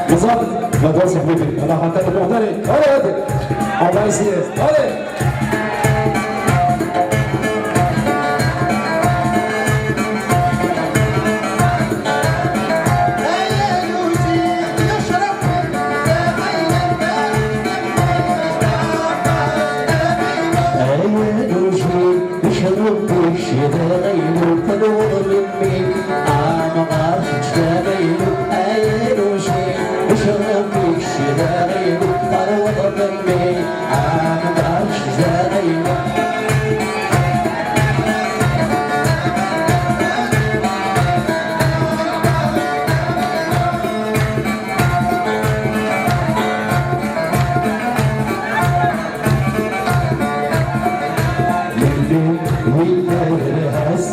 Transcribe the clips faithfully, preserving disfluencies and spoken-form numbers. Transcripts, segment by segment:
Bonsoir, bonsoir, c'est Philippe. Alors, attends, attends, allez, allez, allez. On va essayer. Allez. Melmi yella d lḥess,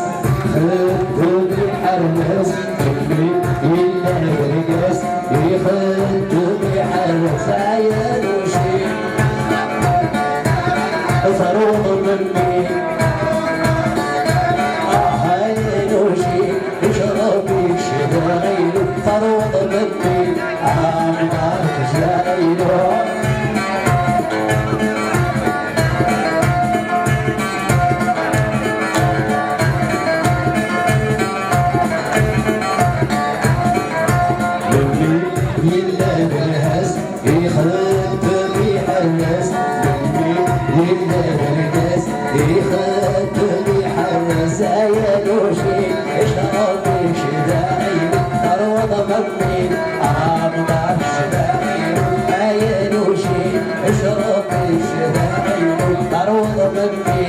xeddem iḥerres. Melmi yella d lḥess, ixeddem iḥerres. Ay anuci, tṛuḍ melmi. Ah, ay anuci, icreb icdaɣ-inu, tṛuḍ melmi. Ah, icdaɣ-inu. Melmi yella d lḥess, ixeddem iḥerres. Melmi yella d lḥess, ixeddem iḥerres. Ay anuci, icreb icdaɣ-inu, tṛuḍ melmi. Amḍar icdaɣ-inu, ay anuci, icreb icdaɣ-inu, tṛuḍ melmi.